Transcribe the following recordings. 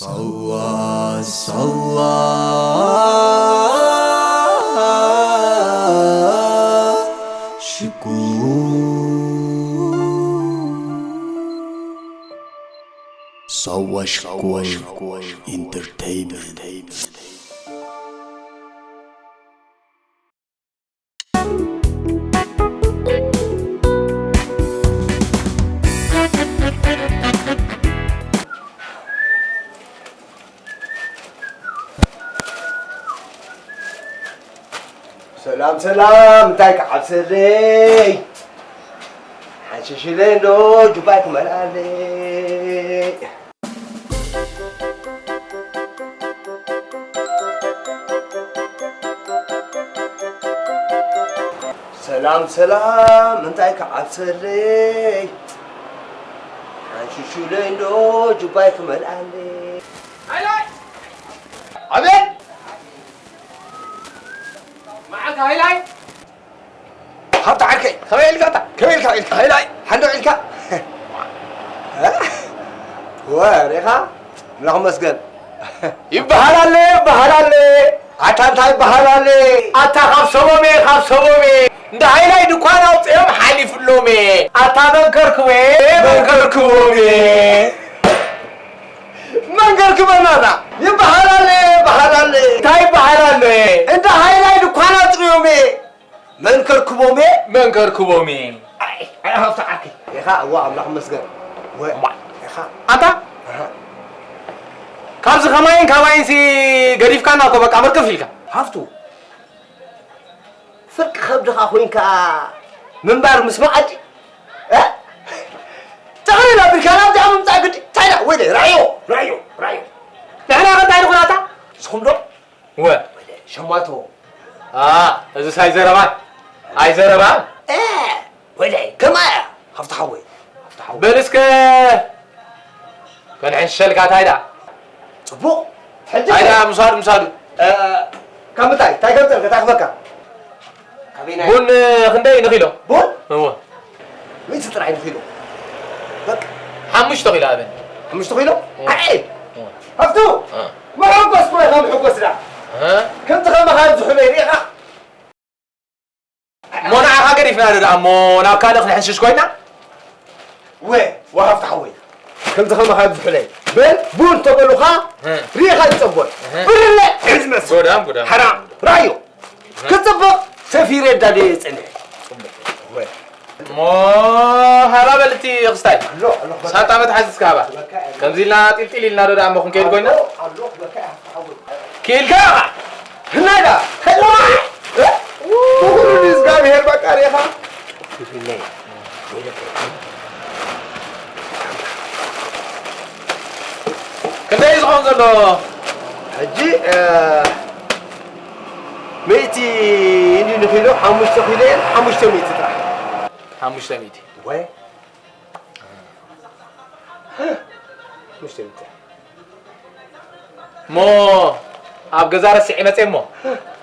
ሳዋ ሳዋ ሽኮር ሳዋ ሽኮር ኢንተርቴይንመንት። ሰላም ሰላም፣ እንታይ ክዓብሰለይ? ሓሽሽለይ እንዶ ጁባይ ክመልኣለይ። ሰላም ሰላም፣ እንታይ ክዓብሰለይ? ሓሽሽለይ እንዶ ጁባይ ክመልኣለይ። ሃይላይ! ኣቤት! መዓልቲ ሃይላይ! ሃብቲ ዓርከይ፣ ከመይ ኢልካ ኣታ? ከመይ ኢልካ ኢልካ? ሃይላይ! ሓንዶ ኢልካ? ወ፣ ሪኻ? ኣምላኽ ይመስገን። ይበሃል ኣለ፣ ይበሃል ኣለ። ኣታ እንታይ ይበሃል ኣለ? ኣታ ካብ ሰቦም እየ፣ ካብ ሰቦም እየ። እንዳ ሃይላይ ድኳን ኣውፅኦም ሓሊፍሎም እየ። ኣታ መን ከርክቦ እየ፣ መን ከርክቦም እየ። መን ከርክበና እዛ? ይበሃል ኣለ፣ ይበሃል ኣለ። እንታይ ይበሃል ኣለ? እንዳ ሃይላይ ድኳን ኣውፅኦም እየ። መን ከርክቦም እየ? መን ከርክቦም እየ? ኣይ፣ ኣይ፣ ሃብቲ ዓርከይ። ኢኻ፣ እዋ፣ ኣምላኽ ይመስገን። ወ-፣ እማ። ኢኻ። ኣታ? ኣሃ። ካብዚ ከማይን ካባይንሲ ገዲፍካና እኮ በቃ መርከፍ ኢልካ። ሃፍቱ፣ ፍርቂ ከብድኻ ኮይንካ ምንባር ምስ መዓዲ፣ እ? ጠቕሊል ኣቢልካ ናብዚኣ ምምጻእ ግዲ። እንታይ ደኣ? ወይለይ፣ ራዮ፣ ራዮ፣ ራዮ። ንሕና ከ እንታይ ንኹን ኣታ? ንስኹም ዶ? ወ። ወደ ሸማቶ። ኣ፣ እዚስ ኣይዘረባን፣ ኣይዘረባን። እ፣ ወደ ከማያ፣ ሃፍቲ ሓወይ፣ ሃፍቲ ሓወይ። በል እስከ፣ ከንሕንሸልካ፣ ታይ ደኣ? ጽቡቕ፣ ሕጂ ኣይዳ፣ ምሳዱ፣ ምሳዱ። እ፣ ካብ ምንታይ? እንታይ ከምጸልካ? እንታይ ክህበካ? ካበይ ናይ ቡን ክንደይ ንኪሎ? ቡን? እወ። ሚእቲ ጥራይ ንኪሎ። በቃ። ሓሙሽተ ኪሎ ሃበኒ። ሓሙሽተ ኪሎ? እወ። ኣይ! እወ። ሃፍቱ! እ። መሐጎስ እኮ ኢኻ፣ መሐጎስ ደኣ። እ? ከምዚ ከማኻ ዝሑለይ ርኢኻ? እሞ ንዓኻ ገዲፍና ዶ ደኣ እሞ ናብ ካልእ ክንሕንሽሽ ኮይና? ወ፣ ወ ሃፍቱ ሓወይ። ከምዚ ከማኻ ዝሑለይ። በል፣ ቡን ተበሉኻ፣ እ። ርኢኻ ይጸቦል። እ። ብርለ፣ ዕዝ መስል። ጎዳም፣ ጎዳም። ሓራም፣ ራዮ። ክጽብቕ ሰፊረ ዳደ ጸኒሐ። እሞ ሃባ በልቲ ክስታይ። ኣሎ፣ ኣሎ፣ በቃ። ሳንጣ መትሓዚ እስከ ሃባ። በቃ፣ ከምዚ ኢልና ጢልጢል ኢልና ዶ ደኣ እሞ ክንከይድ ኮይና? ኣሎ፣ ኣሎ፣ በቃ፣ ይሓፍሓው። ክኢልካ ኢኻ። ህናዳ፣ ከለዋ። እ? ብኹሉ ንእግዚኣብሄር በቃ ርኢኻ። ክንደይ እዩ ዝኸውን ዘሎ? ሕጂ፣ እ፣ ሚእቲ እንዲ ንኪሎ፣ ሓሙሽተ ኪሎ እየን፣ ሓሙሽተ ሚእቲ ጥራሕ። ሓሙሽተ ሚእቲ። ወይ? ሓሙሽተ ሚእቲ። እሞ ኣብ ገዛ ረሲዐ መፅየ እሞ፣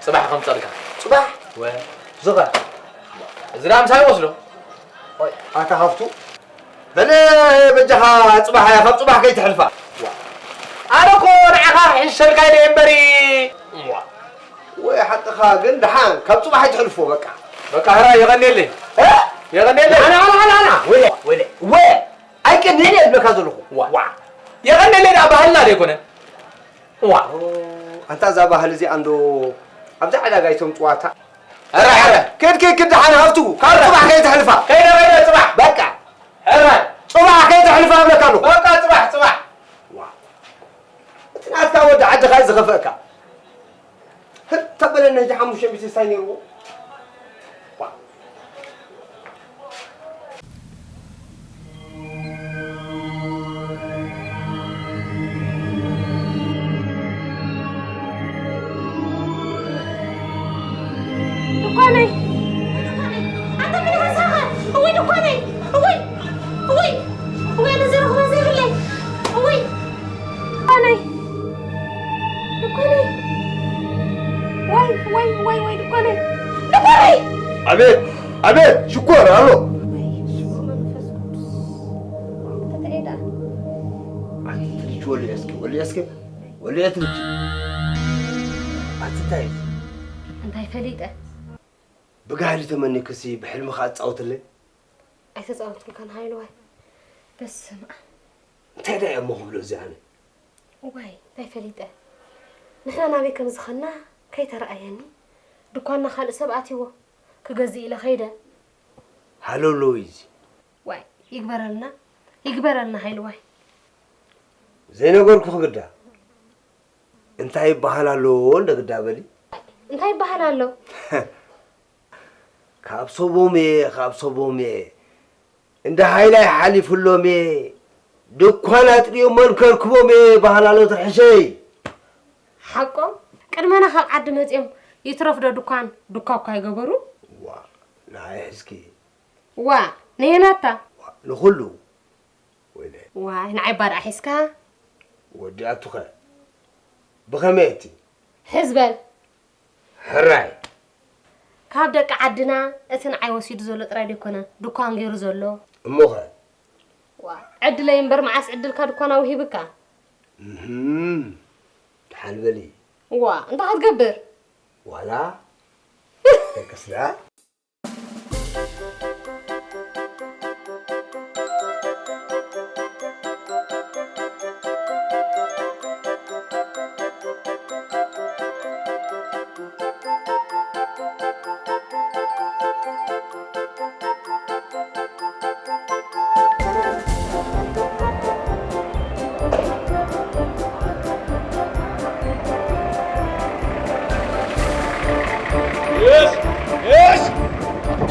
ፅባሕ ከምፀልካ። ፅባሕ? ወ። ዝኸ? እዚ ደኣ ምሳይ ወስዶ። ኦይ፣ ኣታ ሃፍቱ፣ በለ በጃኻ ጽባሕ፣ ካብ ጽባሕ ከይትሕልፋ። ዋ። ኣነ እኮ ንዓኻ ሕንሸልካ ኢለ እምበሪ። ዋ። ወይ ሓቅኻ ግን ደሓን፣ ካብ ጽባሕ ኣይትሕልፎ በቃ። በቃ፣ ሕራይ የቐንየለይ። እ? የቐንየለይ። ኣና፣ ኣና፣ ኣና፣ ኣና። ወለ፣ ወለ፣ ወ-፣ ኣይቀንየለይ እብለካ ዘለኹ። ዋ። ዋ። የቐንየለይ ደኣ ባህልና ዶ ኣይኮነን? ዋ። ኦ፣ ኣንታ እዛ ባህሊ እዚኣ እንዶ ኣብዛ ዕዳጋ ኣይተምጽዋ እታ። ሕራይ፣ ሕራይ። ክድ፣ ክድ፣ ክድ፣ ደሓን ሃፍቱ፣ ካብ ጽባሕ ከይትሕልፋ። ከይደ፣ ከይደ፣ ጽባሕ። በቃ። ሕራይ። ጽባሕ ከይተሕልፋ እብለካ ኣለኹ። በቃ፣ ጽባሕ፣ ጽባሕ። ዋ። እቲ ናትካ ወዲ ዓድኻ እዩ ዝኸፍአካ። ህር ተበለኒ፣ ሕጂ ሓሙሽተ ሚእቲ እንታይ ነይርዎ? ዋ። ድኳነይ! ኣታ ምን ሓሳኻ? እወይ ድኳነይ! እወይ! እወይ! እወይ! ኣነ ዝረኽቦ ዘይብለይ! እወይ! ድኳነይ! ድኳነይ! ዋይ! ዋይ! ዋይ! ዋይ! ድኳነይ! ድኳነይ! ኣቤት! ኣቤት! ሽኮር ኣሎ! ዋይ! ሽኮር መንፈስ ቅዱስ! እንታይ ደኣ? ኣንቲ ልጅ ወልየ እስኪ፣ ወልየ እስኪ፣ ወልየ ትብኪ። ኣቲ እንታይ እዩ? እንታይ ፈሊጠ? ብጋህዲ ተመኒክሲ ብሕልምኻ ኣጻውትለይ? ኣይተጻወትኩልካን ሃይልዋይ። በስመ ኣብ። እንታይ ደኣ እሞ ክብሎ እዚ ኣነ? እዋይ፣ እንታይ ፈሊጠ? ንሕና ናበይ ከም ዝኸድና ከይተረኣየኒ፣ ድኳንና ካልእ ሰብ ኣትይዎ። ክገዝእ ኢለ ከይደ። ሃለውለው እዩ እዚ። ዋይ፣ ይግበረልና፣ ይግበረልና ሃይልዋይ። ዘይነገርኩኺ ግዳ። እንታይ ይበሃል ኣሎ እንደ ግዳ በሊ? እንታይ ይበሃል ኣሎ? ካብ ሰቦም እየ፣ ካብ ሰቦም እየ። እንደ ሃይላይ ሓሊፉሎም እየ። ድኳን ኣጥሪኦም መንከርክቦም እየ በሃል ኣሎ ትርሕሸይ። ሓቆም? ቅድመና ካብ ዓዲ መጺኦም ይትረፍ ዶ ድኳን፣ ዱካ እኳ ኣይገበሩ? ዋ፣ ንዓይ ሕዝኪ። ዋ፣ ነየናታ? ዋ፣ ንኹሉ። ወይለ። ዋ፣ ንዓይ ባድኣ ሒዝካ? ወዲኣቱኸ? ብኸመይ እቲ? ሕዝ በል። ሕራይ። ካብ ደቂ ዓድና እቲ ንዓይ ወሲዱ ዘሎ ጥራይ ደይኮነ፣ ድኳን ገይሩ ዘሎ። እሞኸ? ዋ፣ ዕድለይ እምበር መዓስ ዕድልካ ድኳን ኣውሂብካ? እህም፣ ደሓን በሊ። ዋ፣ እንታይ ክትገብር? ዋላ? ደቅስና? እሽ! እሽ!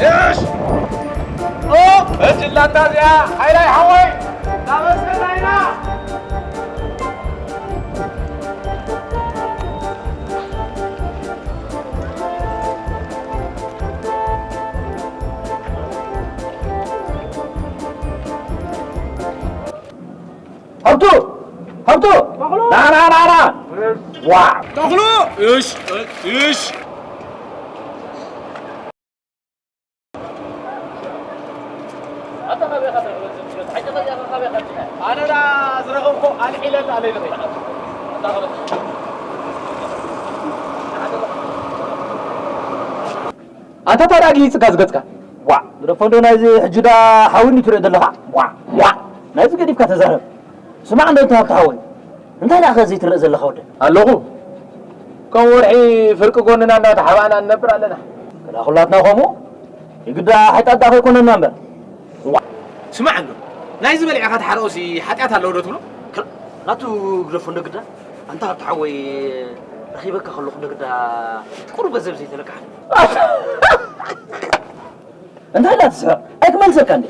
እሽ! ኦ! እጅላታ እዚኣ፣ ሃይላይ ሓወይ! እናመስገና ኢና! ሃብቱ! ሃብቱ! ተኽሉ! ና፣ ና፣ ና፣ ና! ዋ! ተኽሉ! እሽ! እሽ! ኣነ ደኣ ዝረኸብኩ ኣልዒለ ኣለይ ልኸይ። ኣታ ታዲያ ግይጽካ ዝገጽካ? ዋ! ግደፎ እንዶ ናይዚ ሕጂ ደኣ ሓዊኒ ትሪኦ ዘለኻ? ዋ! ዋ! ናይዚ ገዲፍካ ተዛረብ። ስማዕ እንዶ እንተ ሃብቲ ሓወይ፣ እንታይ ደኣ ከ ዘይትረእ ዘለኻ ወደ? ኣለኹ። ከም ወርሒ ፍርቂ ጎንና እንዳተሓባእና ንነብር ኣለና። ግዳ ኩላትና ከምኡ፣ የግዳ ሓጢኣት ደኣ ከይኮነና እምበር። ዋ! ስማዕ እንዶ፣ ናይዚ በሊዕኻ ትሓርኦሲ ሓጢኣት ኣለዎ ዶ ትብሎ? ክላ-፣ ናቱ ግደፎ እንዶ ግዳ፣ ኣንታ ሃብቲ ሓወይ፣ ረኺበካ ከለኹ እንዶ ግዳ ቁሩብ ገንዘብ ዘይተለቃሕኒ። እንታይ ኢላ ትስሕቕ? ኣይክመልሰካ እንዴ?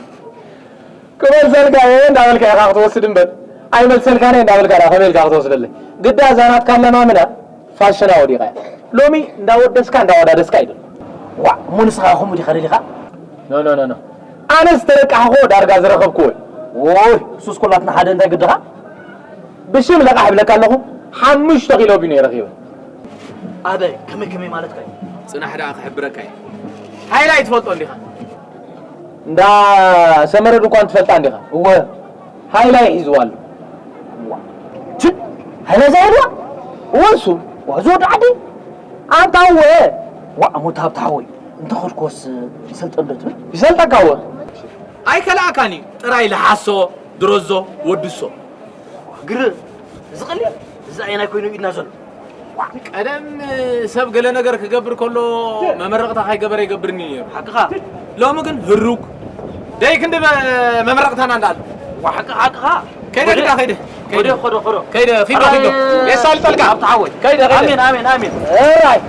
ክመልሰልካ እየ እንዳበልካ ኢኻ ክትወስድ እምበር፣ ኣይመልሰልካን እየ እንዳበልካ ደኣ ከመይ ኢልካ ክትወስደለይ? ግዳ እዛ ናትካ ኣለማምና ፋሽና ወዲቓ እያ። ሎሚ እንዳወደስካ እንዳወዳደስካ እዩ ዘሎ። ዋዕ፣ እሞ ንስኻ ከምኡ ዲኻ ደሊኻ? ኖ፣ ኖ፣ ኖ፣ ኖ። ኣነስ ተለቃሕኹዎ ዳርጋ ዝረኸብኩዎ እዩ። ዎይ፣ እሱስ ኩላትና ሓደ እንታይ ግድኻ? ብሽም ለቃሕ እብለካ ኣለኹ፣ ሓሙሽተ ኪሎ ቢኖ እየ ረኺበ። ኣበይ? ከመይ ከመይ ማለትካ እዩ? ጽናሕ ደኣ ክሕብረካ እየ። ሃይላይ ትፈልጦ እንዲኻ? እንዳ ሰመረ ድኳን ትፈልጣ እንዲኻ? እወ። ሃይላይ ሒዝዋ ኣሎ። ዋ። ችድ! ሃይላይ ዛይድዋ? እወ፣ እሱ። ዋ፣ እዚ ወዲ ዓዲ? ኣንታ እወ። ዋ፣ እሞ እቲ ሃብቲ ሓወይ፣ እንተ ኸድኩዎስ ይሰልጠ እንዶ ትብል? ይሰልጠካ እወ። ኣይከልኣካን እዩ። ጥራይ ልሓሶ፣ ድረዞ፣ ወድሶ። ግርም፣ እዚ ቀሊል፣ እዚ ኣየናይ ኮይኑ ኢድና ዘሎ? ቀደም ሰብ ገለ ነገር ክገብር ከሎ መመረቕታ ካይገበረ ይገብርኒ ነይሩ። ሓቅኻ። ሎሚ ግን ህሩግ፣ ደይ ክንዲ መ-፣ መመረቕታና እንዳኣሉ። ዋ፣ ሓቅኻ፣ ሓቅኻ። ከይደ ግዳ፣ ከይደ። ከይደ፣ ከይደ፣ ከይደ። ከይደ፣ ኪዶ፣ ኪዶ። ኣራይ፣ የሳልጠልካ። ኣብቲ ሓወይ። ከይደ፣ ከይደ። ኣሜን፣ ኣሜን፣ ኣሜን። እራይ።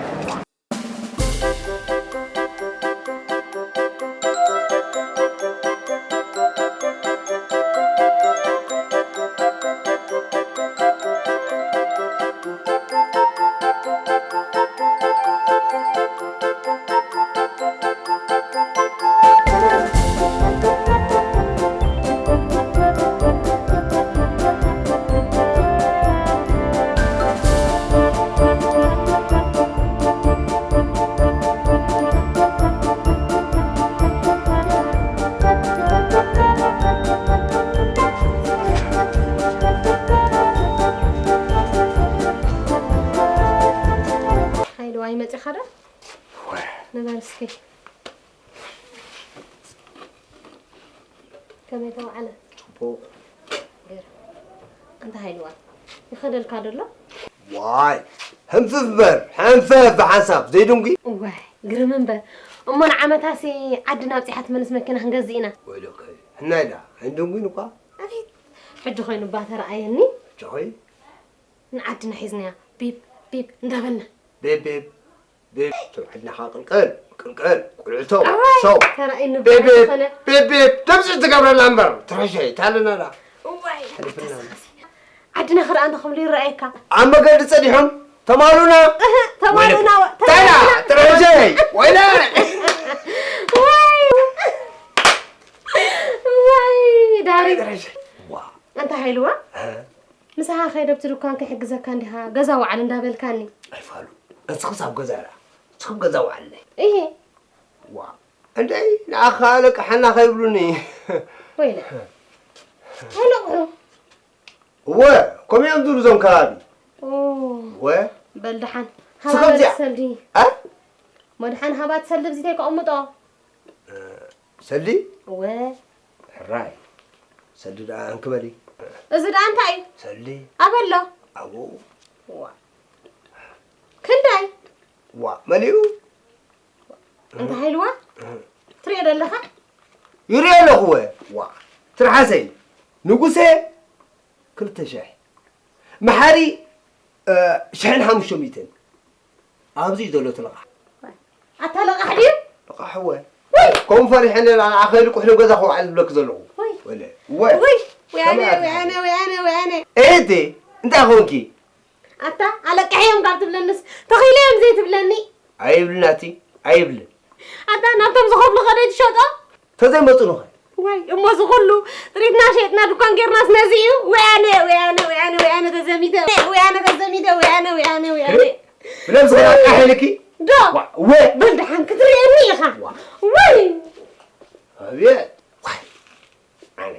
ኻዶ? ንበር እስኪ። ከመይ ተዋዕለ? ጽቡቕ። ገይሩ። ኣንታ ሃይልዋ፣ ይኸደልካ ደሎ? ዋይ፣ ሕንፍፍ በር፣ ሕንፍፍ ብሓንሳብ፣ ዘይድንጉ? ዋይ፣ ግርም እምበር። እሞ ንዓመታሲ ዓድና ኣብጺሓ ትመልስ መኪና ክንገዝእ ኢና። ወይለከ፣ ሕናይ ዳ፣ ኣይንድንጉን እኳ። ኣቤት፣ ሕጂ ኮይኑ እባ ተረኣየኒ። ሕጂ ኾይ? ንዓድና ሒዝናያ፣ ቢብ፣ ቢብ እንዳበልና። ቤብ፣ ቤብ፣ ቤብ፣ እቶም ዓድና ኸዓ ቅልቅል፣ ቅልቅል፣ ቁልዕቶ፣ ኣዋይ፣ ሰው። ተራእይኒ ቤብ፣ በዓል ቤብ፣ ዝኾነ። ቤብ፣ ቤብ፣ ደምፂ ትገብረና እምበር፣ ትረሸ፣ ታለና ዳ። እዋይ፣ ሓሊፍና። ተስፋሲ። ዓድና ክርኣ እንተ ከምሉ ይረኣየካ። ኣብ መገዲ ጸዲሖም፣ ተማሉና። እህ፣ ተማሉና፣ ወይለ-፣ ታይና፣ ተማሉና። ትረሸ፣ ወይለ። ዋይ። ዋይ፣ ዳሪ። ትረሸ። ዋ። ኣንታ ሃይልዋ? እ? ምሳኻ ከይደ ኣብቲ ድኳን ክሕግዘካ እንዲኻ፣ ገዛ ወዓል እንዳበልካኒ። ኣይፋሉ። ንስኽስ ኣብ ገዛ ርኣ። ንስኽም ገዛ ወዓለይ። እየ። ዋ። እንደይ፣ ንኣኻ ኣለቅሓና ከይብሉኒ። ወይለ። ኣይለቅሑ። እወ፣ ከምኡ እዮም ዝብሉ እዞም ከባቢ። ኦ። እወ። በል ደሓን። ስኸም ሃባ እዚኣ። በል ሰልዲ። እ? እሞ ደሓን ሃባ ትሰልዲ ኣብዚ ተይከቕምጦ። እ፣ ሰልዲ? እወ። ሕራይ። ሰልዲ ደኣ እንክበሊ። እዚ ደኣ እንታይ እዩ? ሰልዲ። ኣበሎ። ኣብኡ። ዋ። ክንደይ? ዋ፣ መሊኡ። እንተ ሃይልዋ? እ። ትሪኦ ደለኻ? ይሪኦ ኣለኹ ወ። ዋ። ትርሓሰይ። ንጉሴ፣ ክልተ ሽሕ። መሓሪ፣ እ፣ ሽሕን ሓሙሽተ ሚእትን። ኣብዚ እዩ ዘሎ እቲ ለቓሕ። ኣታ ለቓሕ ድዩ? ለቓሕ እወ። ወይ! ከምኡ ፈሪሐ እለ ንዓ ከይልቁሕ ንገዛ ክውዓል ዝብለኪ ዘለኹ። ወይ! ወለ። እወ። ወይ! ወያነ፣ ከመይ ኣትሓዚ? ወያነ፣ ወያነ፣ ወያነ። እህቲ፣ እንታይ ኾንኪ? ኣታ ኣለቅሐዮም ካብ ትብለንስ፣ ተኺለዮም ዘይትብለኒ? ኣይብልን ኣቲ፣ ኣይብልን። ኣታ ናብቶም ዝኸፍሉ ከደይ ትሸጦ? ተዘይመጹ ንኸ? ዋይ፣ እሞ እዚ ኩሉ ጥሪትና ሸጥና ድኳን ጌርናስ ነዚ እዩ? ወያነ፣ ወያነ፣ ወያነ፣ ወያነ ተዘሚተ፣ ወያነ ተዘሚተ፣ ወያነ፣ ወያነ፣ ወያነ። ብለምስ ኸዳ ቃሕ ኢልኪ? ዶ? ዋ፣ ወ-፣ በል ደሓን ክትርእየኒ ኢኻ። ዋ። ወይ! ኣቤት! ዋይ! ኣነ።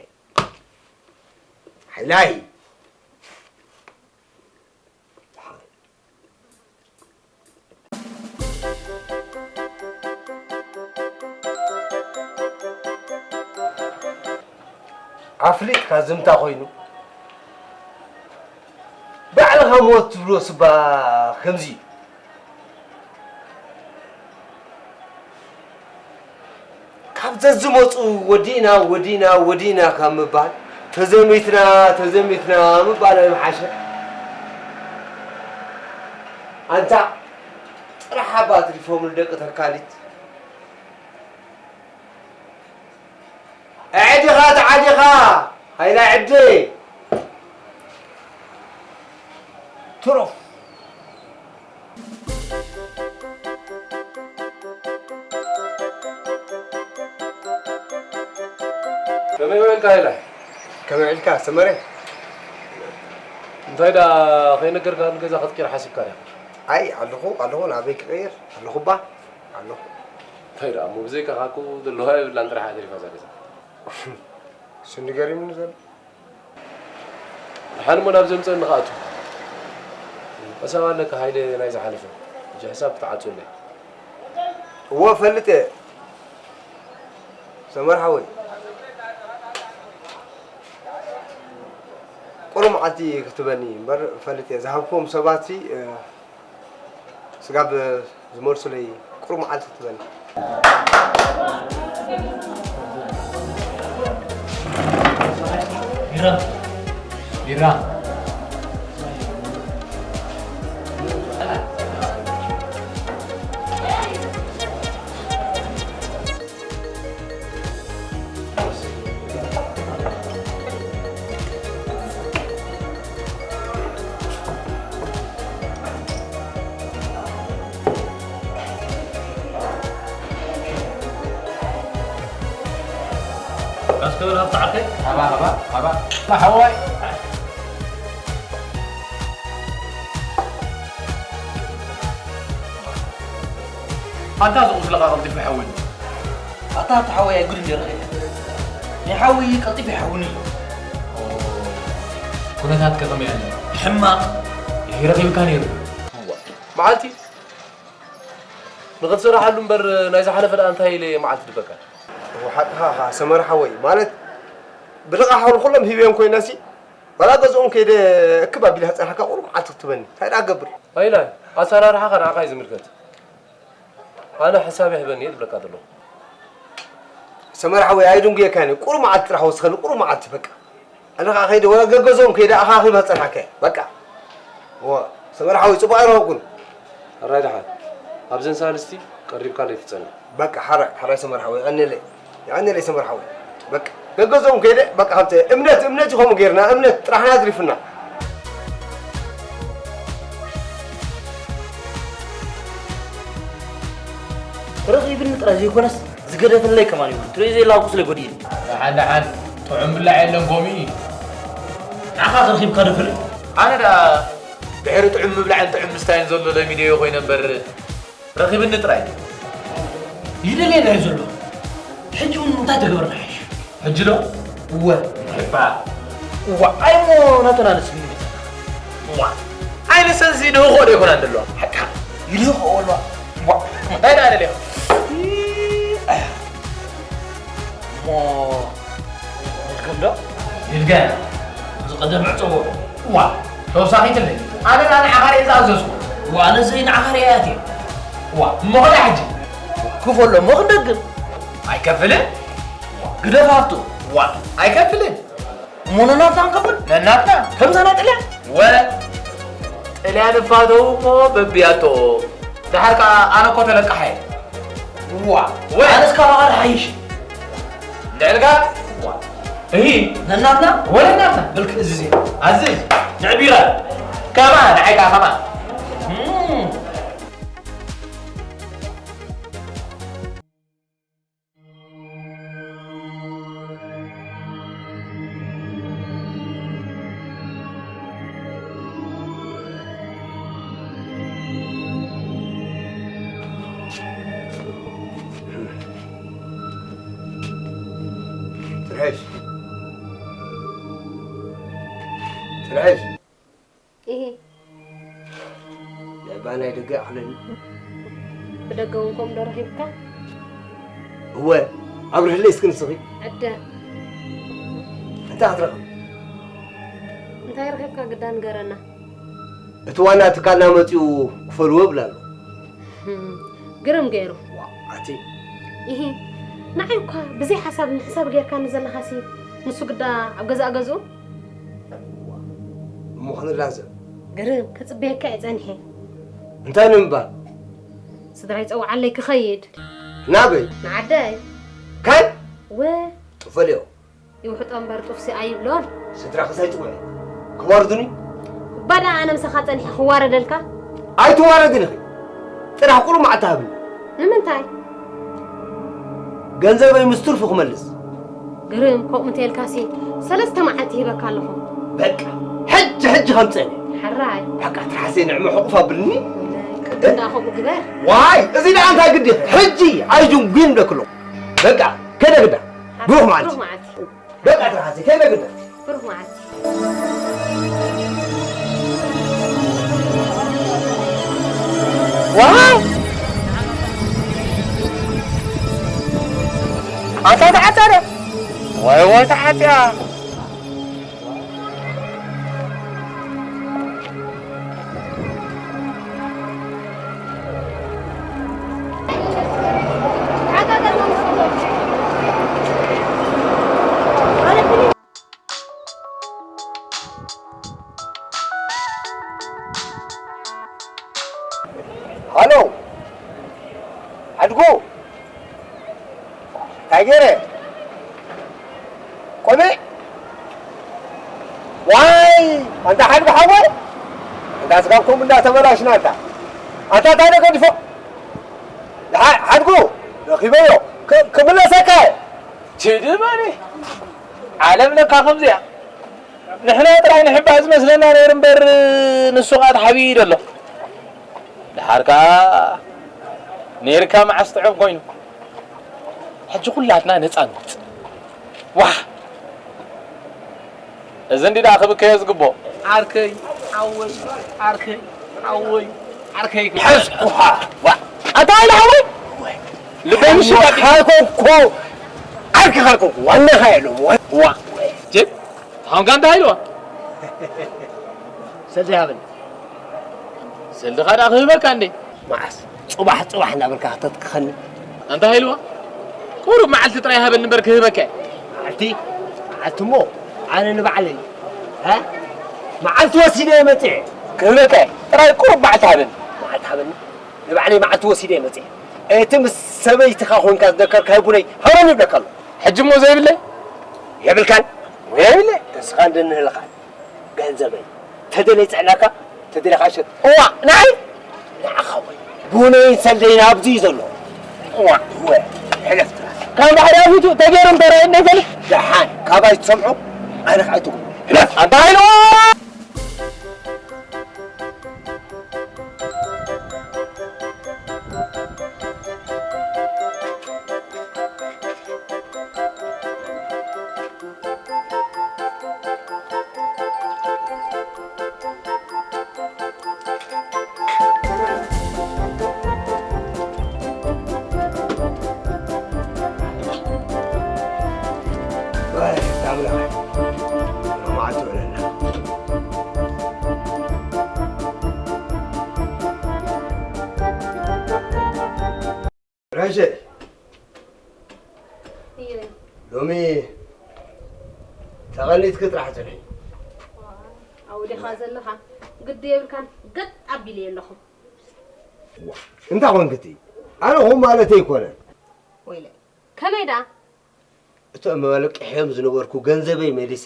ሓይላይ! ኣፍሊጥካ ዝምታ ኮይኑ፣ ባዕልኻ ሞት ትብሎ ስባ ከምዚ እዩ። ካብ ዘዝመፁ ወዲእና፣ ወዲእና፣ ወዲእና ካብ ምባል፣ ተዘሚትና፣ ተዘሚትና ምባል ኣይምሓሸ። ኣንታ ጥራሕ ኣባ ኣትሪፎም ንደቂ ተካሊት። ኣዕዲኻ ተዓዲኻ፣ ሃይላ ዕዲ። ትሩፍ። ከመይ ውዒልካ ሃይላ? ከመይ ውዒልካ ሰመረ? እንታይ ደኣ ከይነገርካ ንገዛ ክትቅይር ሓሲብካ ዲኻ? ኣይ፣ ኣለኹ፣ ኣለኹ፣ ናበይ ክቕይር? ኣለኹ እባ፣ ኣለኹ። እንታይ ደኣ እሞ ብዘይካኻ እኮ ዘለዋ የብላን ጥራሕ እያ ተሪፋ እዛ ገዛ። እሱ ንገሪምኒ ዘሎ። ደሓን እሞ ናብ ዘምፀኒ ክኣቱ። ሕሳብ ኣለካ ሃይለ ናይ ዝሓለፈ። ሕጂ ሕሳብ ክትዓፅወለይ። እወ፣ እፈልጥ እየ። ሰመር ሓወይ። ቁሩብ መዓልቲ ክትበኒ እምበር እፈልጥ እየ። ዝሃብክዎም ሰባት ሲ፣ እ፣ ስጋብ ዝመልሱለይ ቁሩብ መዓልቲ ክትበኒ። ቢራ። ቢራ። ኣስከበል ሃብቲ ዓርከይ። ሃባ፣ ሃባ፣ ሃባ። ሓዋይ። ኣንታ እዚ ቁስልኻ ቀልጢፉ ይሓውኒ። ኣታ፣ ኣታ ሓወይ፣ ኣይጉድ እንጀራ ኸይደ። ናይ ሓወይ ቀልጢፉ ይሓውኒ። ኩነታትከ ከመይ ኣሎ? ሕማቕ። ይረኺብካ ነይሩ። መዓልቲ ንኽትሰርሓሉ እምበር ናይ ዝሓለፈ ደኣ እንታይ ኢለ እየ መዓልቲ ድበካ? ሓቅኻ ኢኻ ሰመረ ሓወይ፣ ማለት ብልቓሕ ኩሎም ሂበዮም ኮይነሲ፣ ዋላ ገዝኦም ከይደ እክብ ኣቢለ ክጸንሓካ ቁሩብ መዓልቲ ክትበኒ። እንታይ ደኣ ክገብር? ኣይላይ፣ ኣሰራርሓኻ ንዓኻ እዩ ዝምልከት። ኣነ ሕሳብ ይሕበኒ እየ ዝብለካ ዘለኹ። ሰመረ ሓወይ፣ ኣይድንጉየካን እየ። ቁሩብ መዓልቲ ጥራሕ ወስኸኒ፣ ቁሩብ መዓልቲ በቃ። ኣነ ኸዓ ከይደ፣ ወላ ገገዝኦም ከይደ ኣኻኺበ ክጸንሓካ እየ። በቃ። እዋ፣ ሰመረ ሓወይ፣ ጽቡቕ ኣይረኸብኩን። ሕራይ ደሓን። ኣብዘን ሳልስቲ ቀሪብካለይ ትጸንሕ። በቃ፣ ሕራይ፣ ሕራይ ሰመረ ሓወይ፣ የቐንየለይ። የቐንየለይ ሰመረ ሓወይ። በቃ፣ ገገዝኦም ከይደ፣ በቃ፣ ከምቲ እምነት፣ እምነት እዩ ከምኡ ጌርና፣ እምነት ጥራሕና ኣትሪፍና። ረኺብኒ ጥራይ ዘይኮነስ ዝገደፈለይ ከማን እዩ። ትርእዩ ዘላ ቁስለይ ጎዲእኒ። ደሓን ደሓን፣ ጥዑም ብላዕ የለን ከምኡ እዩ። ንዓኻ ረኺብካ ዶ ፍርድ? ኣነ ደኣ ድሕሪ ጥዑም ምብላዕን ጥዑም ምስታይን ዘሎ ለሚደዮ ኮይነ እምበር ረኺብኒ ጥራይ። ይደልየና እዩ ዘሎ። ሕጂ እውን እንታይ ተገበርና ይሓይሽ? ሕጂ ዶ? እወ። እባ። እዋ፣ ኣይሞ ናተና ንስኒ። እዋ። ኣይነ ሰዚ ድህኾ ዶ ይኮና እንደለዋ? ሓቃ። ይልህኾ ወልዋ። እዋ። እንታይ ደኣ ደልዮ? እሞ ንድገም ዶ? ይድገም። ዝቐደም ዕጸዎ። እዋ፣ ተወሳኺትለይ። ኣነ ደኣ ንዓኻ ርየ ዝኣዘዝኩ። እዋ፣ ኣነ ዘይ ንዓኻ ርየ ኣትየ። እዋ፣ እሞ ኸዳ ሕጂ? ክፈሎ እሞ ክንደግም። ኣይከፍልን። ግደፍ ሃብቱ። እዋ፣ ኣይከፍልን። እሞ ነናትና ክንከፍል? ነናትና። ከምዛ ናይ ጥልያን? ወ-፣ ጥልያን እፋተው እሞ በብያቶ። ደሓር ከኣ ኣነ እኮ ተለቃሓ እየ። ዋ፣ ወይ። ኣነስ ካባኻ ድሓይሽ። እንድዕልካ? ዋ። እሂ። ነናትና? ወለናትና። በልክ እዝዜ። ኣዝዝ። ንዕቢራ። ከማ፣ ንዓይካ ከማ። እም። ጥርሕሽ። ጥርሕሽ። እሂ። ናይ ባናይ ደገ ይኣኽለኒ። ብደገ እውን ከምኡ ዶ ረኺብካ? እወ፣ ኣብርህለይ እስኪ ንስኺ። ዕደ። እንታይ ክትረኽቢ? እንታይ ረኺብካ ግዳ ንገረና። እቲ ዋና ትካልና መጺኡ ክፈልዎ ይብል ኣሎ። ህም፣ ግርም ገይሩ። ዋእ፣ ኣቲ። እሂ፣ ንዓይ እኳ ብዘይ ሓሳብ ንሕሳብ ጌርካኒ ዘለኻሲ፣ ንሱ ግዳ ኣብ ገዛእ ገዝኡ? እሞ ክንላዘብ። ግርም፣ ክጽበየካ እየ ጸኒሐ። እንታይ ንምባል? ስድራይ ጸውዓለይ ክኸይድ። ናበይ? ንዓደይ። ካን? ወ። ጥፈልዮ። ይውሕጦ እምበር ጡፍሲ ኣይብሎን። ስድራኽስ ኣይጽውዒ። ክዋርዱኒ? እባ ደኣ ኣነ ምሳኻ ጸኒሐ ክዋረደልካ? ኣይትዋረድን ኢኺ። ጥራሕ ቁሩብ መዓልቲ ሃብኒ። ንምንታይ? ገንዘበይ ምስ ትርፉ ክመልስ። ግርም፣ ከምኡ እንተልካሲ ሰለስተ መዓልቲ ሂበካ ኣለኹ። በቃ፣ ሕጂ፣ ሕጂ ከምጽአኒ። ሕራይ። በቃ፣ ትርሓሰይ ንዕመ ሕቑፍ ኣብልኒ። ወላይ፣ ክንዳ ከምኡ ግበር። ዋይ፣ እዚ ደኣ እንታይ ግዲ? ሕጂ ኣይጅንጉን ደክሎ። በቃ፣ ከደ ግዳ። ብሩኽ መዓልቲ። ብሩኽ መዓልቲ። በቃ፣ ትርሓሰይ፣ ከደ ግዳ። ብሩኽ መዓልቲ። ዋይ! ኣታ ተዓጻደ። ወይ፣ ወይ፣ ተዓጽያ። ሃሎ፣ ሓድጉ፣ እንታይ ገይረ? ቆቢዕ? ዋይ፣ ኣንታ ሓድጉ ሓወይ፣ ኣንታ ስጋብ ከምኡ እንዳተበላሽና ኣንታ። ኣንታ እንታይ ዶ ገዲፎ? ሓ-፣ ሓድጉ፣ ረኺበዮ፣ ክ-፣ ክምለሰካ እየ። ችድመኒ፣ ዓለም ለካ ከምዚያ። ንሕና ጥራይ ንሕባእ ዝመስለና ነይሩ እምበር፣ ንሱ ኸኣ ተሓቢኡ እዩ ዘሎ። ደሓር ከኣ ነይርካ መዓስ ጥዑም ኮይኑ። ሕጂ ኩላትና ነጻ ንወጽእ። ዋህ! እዚ እንዲ ደኣ ክብከዮ ዝግብኦ። ዓርከይ፣ ዓወይ፣ ዓርከይ፣ ዓወይ፣ ዓርከይ። ሕዝ፣ ውሓ፣ ዋ። ኣታ ኢለ ሓወይ ልበይ ምሽ ካልኮ እኮ ዓርኪ ካልኮ ዋናኻ የለ ዋ ጀ ታሁን ጋር እንዳይልዋ ሰልዲ ሃበኒ። ሰልድኻ ደኣ ክህበካ እንዴ? መዓስ? ጽባሕ ጽባሕ እናበልካ ከተትክኸኒ። ኣንታ ሃይልዋ፣ ቁሩብ መዓልቲ ጥራይ ሃበኒ እምበር ክህበካ እየ። መዓልቲ? መዓልቲ እሞ ኣነ ንባዕለይ፣ እ? መዓልቲ ወሲደ እየ መጺኤ። ክህበካ እየ። ጥራይ ቁሩብ መዓልቲ ሃበኒ። መዓልቲ ሃበኒ? ንባዕለይ መዓልቲ ወሲደ እየ መጺኤ። እቲ ምስ ሰበይትኻ ኮንካ ዝደከርካዮ ቡነይ ሃበኒ ይብለካ ኣሎ። ሕጂ እሞ ዘይብለይ? የብልካን? የብለይ። ንስኻ እንድንህልኻን። ገንዘበይ ተደለይ ጽዕናካ ተደለኻ ሸጥ እዋ ናይ ንዓኻ ወይ ቡነይን ሰልደይን ኣብዚ እዩ ዘሎ እዋ እወ ሕለፍ ጥራሕ ከም ባሕሪ ኣፊቱ ተገይሩ እንተራይ እንዳይፈልጥ ደሓን ካባይ ትሰምዖ ኣነ ከዓ ኣይትጉ ሕለፍ ኣንታ ሃይሎ ረሸ እየ። ሎሚ ተቐኒትኪ ጥራሕ ጽንሒ። ኣውዲኻ ዘለኻ ግዲ የብልካን ገጥ ኣቢለ ኣለኹ። ዋ፣ እንታይ ኾንክቲ? ኣነ ኹም ማለተይ ኣይኮነን። ወይለ፣ ከመይ ደኣ? እቶም መለቅሕዮም ዝነበርኩ ገንዘበይ መሊሰ፣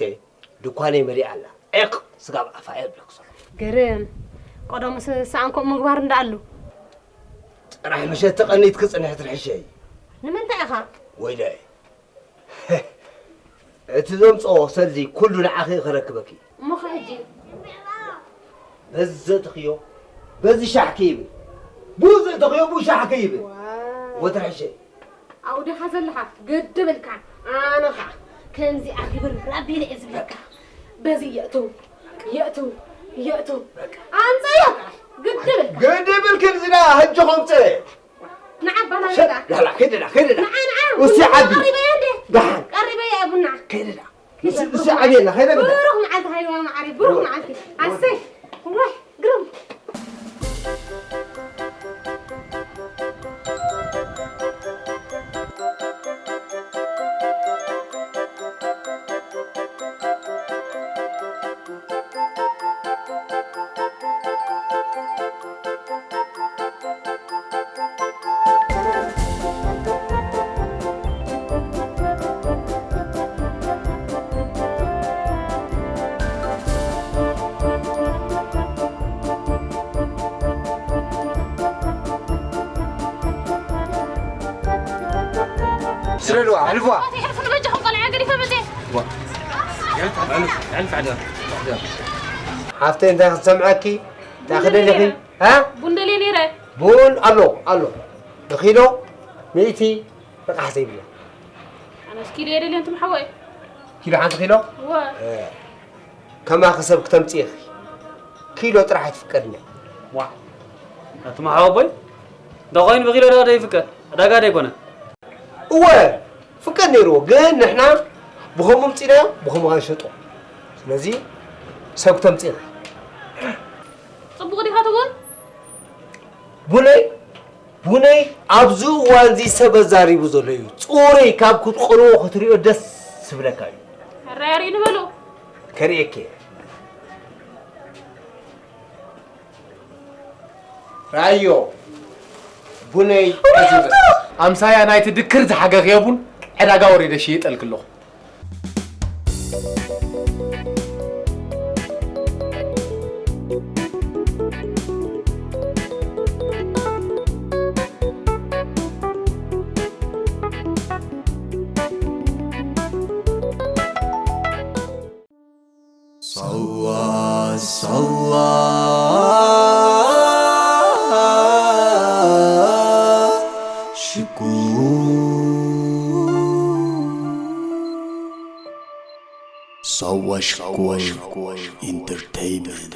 ድኳነይ መሊኣ ኣላ። ዒቕ፣ ስጋብ ኣፋ እየ እብለክ ዘሎ። ግርም። ቀደሙስ ሰኣን ከምኡ ምግባር እንዳኣሉ። ጥራሕ ምሸት ተቐኒትኪ ጽንሒ ትርሕሸይ። ንምንታይ ኢኻ? ወይለይ። እቲ ዘምጽኦ ሰልዚ ኩሉ ንዓኺ ክረክበኪ። እሞ ኸ ሕጂ? በዚ ዘእተኽዮ፣ በዚ ሻሕ ከይብል። ብኡ ዘእተኽዮ፣ ብኡ ሻሕ ከይብል። ዋው። ወትርሕሸይ። ኣብኡ ዲኻ ዘለኻ? ግዲ ብልካ። ኣነ ኸዓ ከምዚ ኣኺብር ኣቢለ እየ ዝብለካ። በዚ የእትው፣ የእትው፣ የእትው። ኣምፀዮ ጥራይ። ግዲ ብልካ። ግዲ ብልክን ዝና፣ ሕጂ ከምፅእ። ንዓ ኣባና ሸ-፣ መጣ። ላላ፣ ከይድና፣ ከይድና። ንዓ፣ ንዓ፣ እሱ ቡና ዓቢ። ቀሪበያ እንዴ? ደሓን። ቀሪበያ ቡና። ከይድና። እሱ፣ እሱ ዓብየና፣ ከይድና። ብሩኽ መዓልቲ ሃይዋ መዓሪ፣ ብሩኽ መዓልቲ። ኣሰይ፣ ዋይ፣ ግሩም። ስረድዋ፣ ኣሕልፍዋ። ኣቲ ሕልፉ ንበጃኹም ቆልዓ ገዲፈ መፅየ። ዋ። ኣሕልፍ፣ ኣሕልፍ፣ ኣሕልፍ፣ ኣሕልፍ። ሓፍተይ፣ እንታይ ክትሰምዐኪ? እንታይ ክደሊኺ? ቡን ደልየ። እ? ቡን ደልየ ነይረ። ቡን ኣሎ፣ ኣሎ። ብኪሎ ሚእቲ ረቓሕ ዘይብላ። ኣነስ ኪሎ የደልየን ትም ሓወይ። ኪሎ ሓንቲ ኪሎ? እወ። እ፣ ከማኺ ሰብ ክተምጽኢ ኢኺ። ኪሎ ጥራሕ ኣይትፍቀድን እያ። ዋ። ኣቱም ሓወቦይ፣ እንተኾይኑ ብኪሎ ዶ ይፍቀድ? ዕዳጋ ዶ ኣይኮነን? እወ፣ ፍቀድ ነይርዎ፣ ግን ንሕና ብኸምኡ ኣምጺእናዮ፣ ብኸምኡ ክንሸጦ። ስለዚ ሰብ ክተምጽኢ ኢኺ። ጽቡቕ ዲኻ ትብል? ቡነይ፣ ቡነይ ኣብዚ እዋን እዚ ሰብ ኣዛሪቡ ዘሎ እዩ። ጽሩይ ካብ ክትቆልዎ ክትሪኦ ደስ ዝብለካ እዩ። ሕራይ ኣርእዩ ንበሎ። ከርእየኪ እየ። ራዮ፣ ቡነይ፣ ኣዚበ። ኣምሳያ ናይቲ ድክር ዝሓገኽዮ ቡን ዕዳጋ ወሪደ ሽይጠልኪ ኣለኹ። ሳዋ፣ ሳዋ፣ ሽኮር። ሳዋ ሽኮር ኢንተርቴይንመንት።